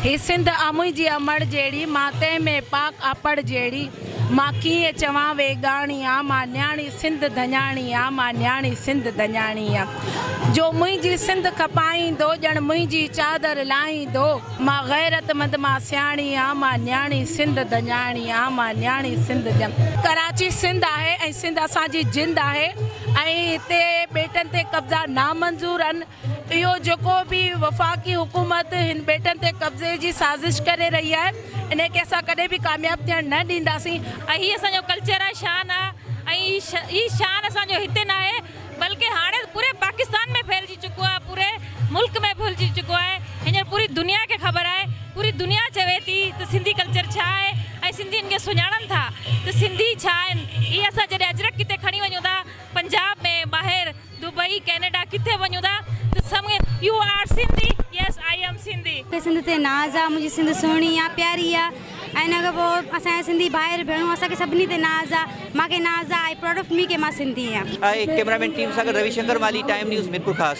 هي سنڌ آ منهنجي امڙ جهڙي، مان تنهن ۾ پاڪ آپڙ جهڙي، مان ڪيئن چوان ويڳاڻي آ، مان نياڻي سنڌ ڌڃاڻي آ، مان نياڻي سنڌ ڌڃاڻي آ. جو منهنجي سنڌ کپائيندو، ڄڻ منهنجي چادر لاهيندو، مان غيرتمند مان سياڻي آ، مان نياڻي سنڌ ڌڃاڻي آ، مان نياڻي سنڌ ڄم. ڪراچي سنڌ آهي ۽ سنڌ اسان جي جند آهي ۽ هتي ٻيٽن تي قبضا نامنظور آهن. اهو جيڪو به وفاقي حڪومت هن ٻيٽن تي قبضي جي سازش ڪري رهي آهي انهي کي اسان ڪڏهن به ڪامياب ٿيڻ نه ڏينداسين. ۽ هي اسان جو ڪلچر آهي شان آهي ۽ هي شان اسان جو هتي ناهي بلڪه هاڻي پوري پاڪستان ۾ ڦهلجي چڪو آهي پوري ملڪ ۾ ڦهلجي چڪو آهي هينئر پوري دنيا کي خبر آهي پوري دنيا چوي ٿي ته سنڌي ڪلچر ڇا آهي ۽ سنڌي ان کي سڃاڻن ٿا ته سنڌي ڇا آهن هي اسان جڏهن اجرڪ ڪٿي کڻي وڃون ٿا پنجاب ۾ ٻاهر دبئي ڪينيڊا ڪٿي وڃون ٿا ته سڀ you are Sindhi yes I am Sindhi. مون کي سنڌ تي ناز آ منهنجي سنڌ سهڻي آ پياري آ ۽ ان کان پوء اسان جا سنڌي ڀائر ڀيڻون اسان کي سڀني تي ناز آ مان کي ناز آ آئي پرائوڊ آف مي ڪي مان سنڌي آهيان. آهي ڪئميرا مين ٽيم سان گڏ روي شنڪر مالهي ٽائيم نيوز ميرپورخاص.